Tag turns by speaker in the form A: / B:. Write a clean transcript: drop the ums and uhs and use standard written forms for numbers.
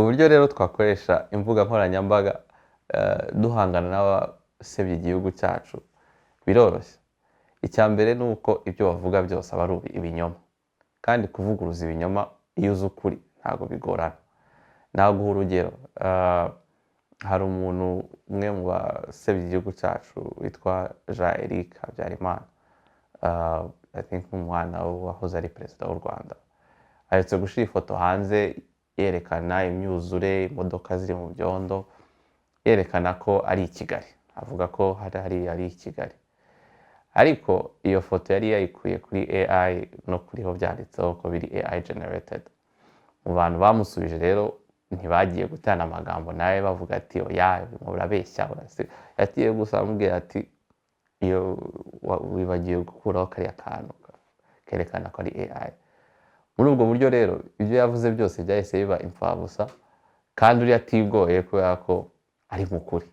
A: Uburyo rero twakoresha imbuga nkoranyambaga duhangana n'abasebya igihugu cyacu biroroshye. Icya mbere ni uko ibyo bavuga byose aba ari ibinyoma, kandi kuvuguruza ibinyoma iyo uzi ukuri ntabwo bigorana. Naguha urugero, hari umuntu umwe mu basebya igihugu cyacu witwa Jean Eric Habyarimana, I think nk'umwana wahoze ari perezida w'u Rwanda, aherutse gushyira ifoto hanze yerekana imyuzure, imodoka ziri mu byondo, yerekana ko ari i Kigali, avuga ko hari ari i Kigali. Ariko iyo foto yari yayikuye kuri AI, no kuriho byanditseho ko biri AI generated. Mu bantu bamusubije rero ntibagiye gutana amagambo nawe bavuga ati: "Oya, urabeshya." Yagiye gusa amubwira ati: "Iyo wibagiwe gukuraho kariya kantu kerekana ko ari AI." Muri ubwo buryo rero ibyo yavuze byose byahise biba imfabusa, kandi uriya atigoye kubera ko ari mu kuri.